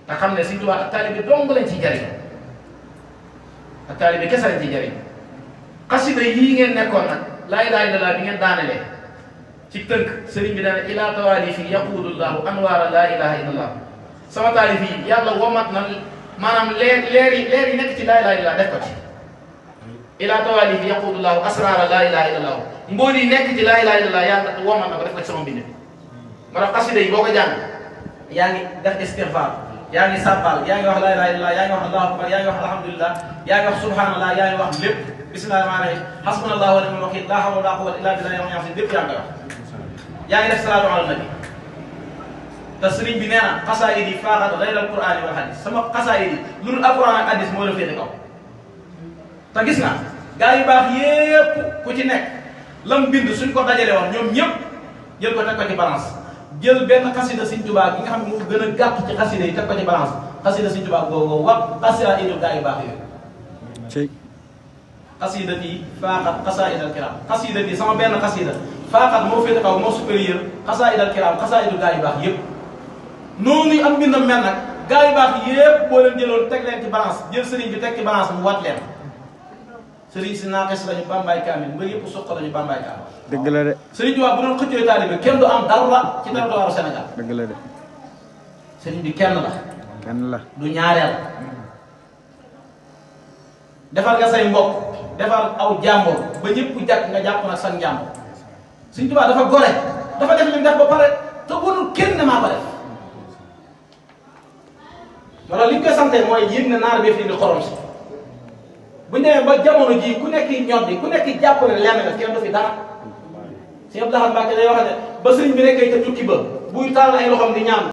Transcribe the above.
te xam ne Sëriñ Tuubaa ak taalibe dong lañ ci jariñ ak taalibe kese lañ ci jariñ xasida yii ngeen nekkoon nag laa ilaaha illallaah bi ngeen daanelee ci tënk sëriñ bi dana ilaa tawaalifi yaquudullahu anwaara laa ilaaha illallaah sama taalif yi yàlla womat na maanaam leer yi nekk ci laa ilaaha illallaah def ko ci ilaa tawaalifi yaquudullahu asraara laa ilaaha illallaah mbóot yi nekk ci laa ilaaha illallaah yàlla womat na ko def ko ci sama mbind moo tax xasida yi boo ko jàng yaa ngi def istigfaar yaa ngi sàbbal yaa ngi wax laa ilaaha illallaah yaa ngi wax allahu akbar yaa ngi wax alhamdulillah yaa ngi wax subhanallah yaa ngi wax lépp bismillahi rahmaani rahim hasbunallahu wa ni'mal wakiil laa hawla wa laa quwwata illaa billahi lépp yaa ngi koy wax yaa ngi def salaatu ala nabi te sëriñ bi nee na xasaayid yi faaxat gayra alquraan wal hadis sama xasaayid yi lu dul alquraan ak hadis moo la féete kaw te gis nga gaa yu baax yépp ku ci nekk lam bind suñ ko dajale woon ñoom ñëpp jël ko teg ko ci balance jël benn xasida Sëriñ Tuubaa gi nga xam ne moo gën a gàtt ci xasida yi teg ko ci balance xasida Sëriñ Tuubaa googu wax xasida idul gaa yu baax yooyu xasida yi faaxat xasaayid al kiram xasida bi sama benn xasida faaxat moo féete kaw moo supérieur xasaayid al kiram xasaayidu gaa yu baax yëpp noonu am mbindam mel nag gaa yu baax yëpp boo leen jëloon teg leen ci balance jël sëriñ bi teg ci balance mu wat leen sëriñ si naaqis lañu bambaay kaamil mbër yëpp suq lañu bambaay kaamil. dëgg la de. sëriñ Tuubaa bu doon xëccoo taalibe kenn du am dara ci territoire Sénégal. dëgg la de. sëriñ bi kenn la. kenn la du ñaareel. defar nga say mbokk defar aw jàmbur ba ñëpp jàkk nga jàpp nag sa njàmbur Sëriñ Tuubaa dafa gore dafa def li mu def ba pare te bonul kenn maa ko def. wala li ñu koy sante mooy yéen na naar bi fi indi xorom si bu ñu demee ba jamono jii ku nekk ñoddi ku nekk jàpp ne lenn nga kenn du fi dara Sëriñ Abdou Lahad Mbacké day wax ne ba sëriñ bi nekkee ca tukki ba buy taal ay loxoom di ñaan